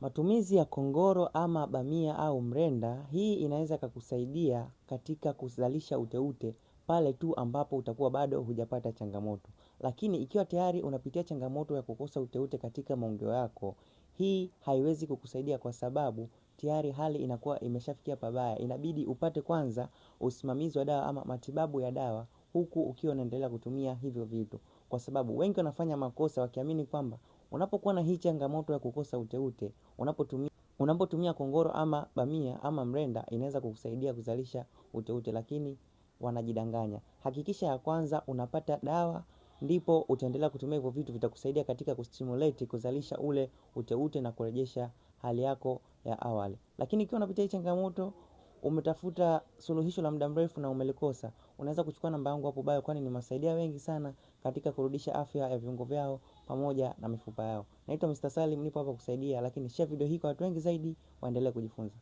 Matumizi ya kongoro ama bamia au mrenda, hii inaweza kukusaidia katika kuzalisha uteute pale tu ambapo utakuwa bado hujapata changamoto. Lakini ikiwa tayari unapitia changamoto ya kukosa uteute katika maungio yako, hii haiwezi kukusaidia kwa sababu tayari hali inakuwa imeshafikia pabaya. Inabidi upate kwanza usimamizi wa dawa ama matibabu ya dawa huku ukiwa unaendelea kutumia hivyo vitu. Kwa sababu wengi wanafanya makosa wakiamini kwamba unapokuwa na hii changamoto ya kukosa uteute, unapotumia kongoro ama bamia ama mrenda inaweza kukusaidia kuzalisha uteute, lakini wanajidanganya. Hakikisha ya kwanza unapata dawa, ndipo utaendelea kutumia hivyo vitu, vitakusaidia katika kustimulate kuzalisha ule uteute na kurejesha hali yako ya awali. Lakini ikiwa unapitia hii changamoto, umetafuta suluhisho la muda mrefu na umelikosa, unaweza kuchukua namba yangu hapo bio, kwani nimewasaidia wengi sana katika kurudisha afya ya viungo vyao pamoja na mifupa yao. Naitwa Mr. Salim, nipo hapa kusaidia, lakini share video hii kwa watu wengi zaidi waendelee kujifunza.